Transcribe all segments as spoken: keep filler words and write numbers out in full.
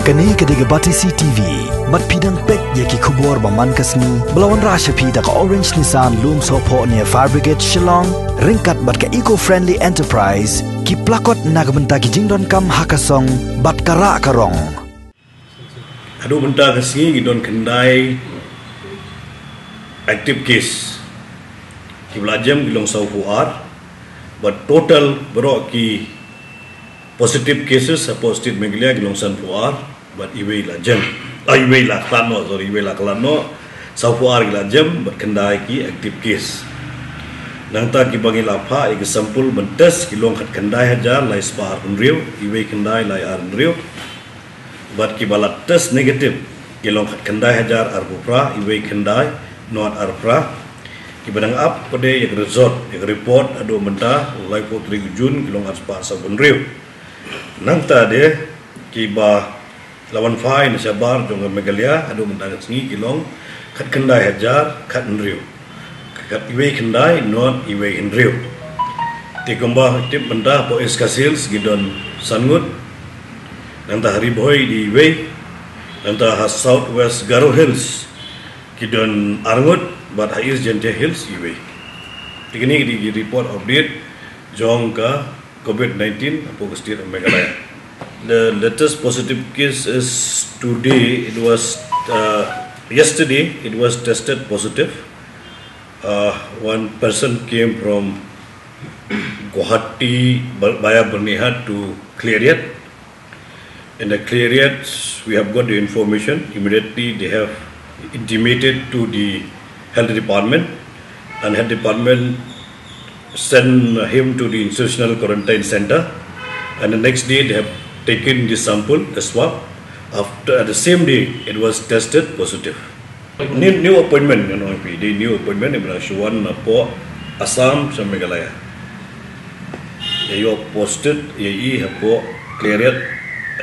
Kane ka dei ka Batesi T V. Bad phi dang peit ïa ki khubor ba man ka sngi ba la wanrah sha phi da ka Orange Nissan Lumsohphoh near Fire Brigade Shillong, ryngkat bad ka Eco Friendly Enterprise, ki plakot na ka bynta ki jingdonkam ha ka song bad ka rah ka rong. Haduh mynta ka sngi ngi don khyndai active case. Ki ba la jem ki long sawphew ar. Bad total baroh ki positive cases hapoh State Meghalaya ki long sanphew ar. Bad iwei la jem. Ah, iwei la khlad noh, sorry, iwei la khlad noh. Sawphew ar ki la jem bad khyndai ki active case. Nangta ki ba ngi la phah ïa ki sample ban test ki long khatkhyndai hajar lai spah ar hynriew, iwei khyndai lai ar hynriew. Bad ki ba la test negative ki long khatkhyndai hajar arphew phra, iwei khyndai nod arphew phra. Ki ba dang ap pat de ïa ka result, ïa ka report haduh mynta, laiphew tarik Jun ki long arspah sawphew hynriew. Nangta de ki ba la wan phai na shabar jong ka Meghalaya haduh mynta ka sngi ki long khatkhyndai hajar khathynriew. Khat iwei khyndai nod iwei hynriew. Te kumba tip mynta hapoh East Khasi Hills ki don san ngut. Nangta ha Ri Bhoi dei iwei. Nangta ha South West Garo Hills ki don ar ngut bad ha East Jaintia Hills iwei. Te kine ki dei ki report update jong ka COVID nineteen hapoh ka State of Meghalaya. The latest positive case is today, it was, uh, yesterday, it was tested positive. Uh, one person came from Guwahati, Ba-, via Byrnihat to Khliehriat. In the Khliehriat, we have got the information. Immediately, they have intimated to the health department, and health department sent him to the institutional quarantine center. And the next day, they have taken the sample, the swab. After, at the same day, it was tested positive. New, new appointment, you know, dei new appointment, iba la shu wan napoh Assam sha Meghalaya. Ïa ïoh posted ïa i hapoh Khliehriat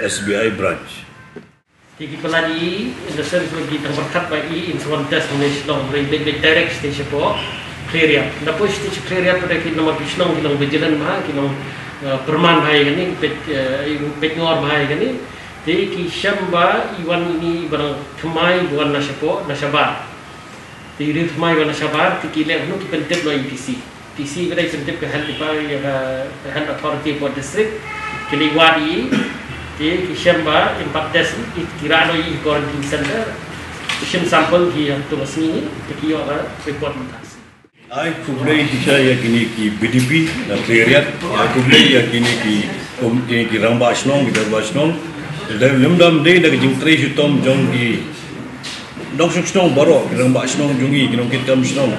S B I branch. Te ki palat i, in the sense ba ki tang pyrkhat ba i in sa wan test hangne Shillong, hynrei beit beit direct sha shapoh Khliehriat. Napoh sha Khliehriat pat de ki namar ki shnong ki long vigilant bha, ki long, eh, pyrman bha ïa kane, peit, eh, peit ngor bha ïa kane. Te ki shem ba i wan ine i ba dang thymmai ba wan na shapoh, na shabar. Te i dang thymmai ba wan na shabar, te ki leh kumno, ki pyntip noh ïa i T C. T C ba dei pyntip ka health department, ïa ka, ka health authority hapoh district. Ki leit wad ïa i, te ki shem ba im pat test i, ki rah noh ïa i quarantine center. Ki shim sample ki ha tu ka sngi, te ki ïoh ka report mynta. Ai khublei shisha ïa kine ki B D P na Khliehriat, ai khublei ïa kine ki, kum, kine ki rangbah shnong, ki rangbah shnong. Lymda, lymda ym dei da ka jingtrei shitom jong ki nongshong shnong baroh, ki rangbah shnong jong ngi, ki nongkitkam shnong,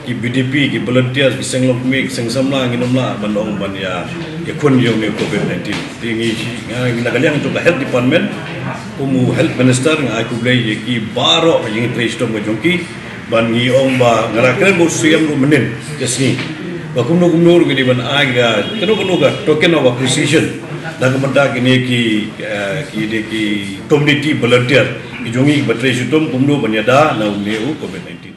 ki B D P, ki volunteers, ki seng longkmie, ki seng samla, ngin ym lah ban ong ban ïa, ïakhun ïa une u COVID nineteen. Te ngi, nga, na ka liang jong ka health department, kum u health minister, nga ai khublei ïa ki baroh ka jingtrei shitom ka jong ki. Ban ngi ong ba nga la kren bad u C M ruh mynnin ka sngi ba kumno kumno ruh ngi dei ban ai ka kano kano ka token of appreciation na ka bynta kine ki, eh, ki dei ki community volunteer ki jong ngi kiba trei shitom kumno ban ïada na une u COVID nineteen.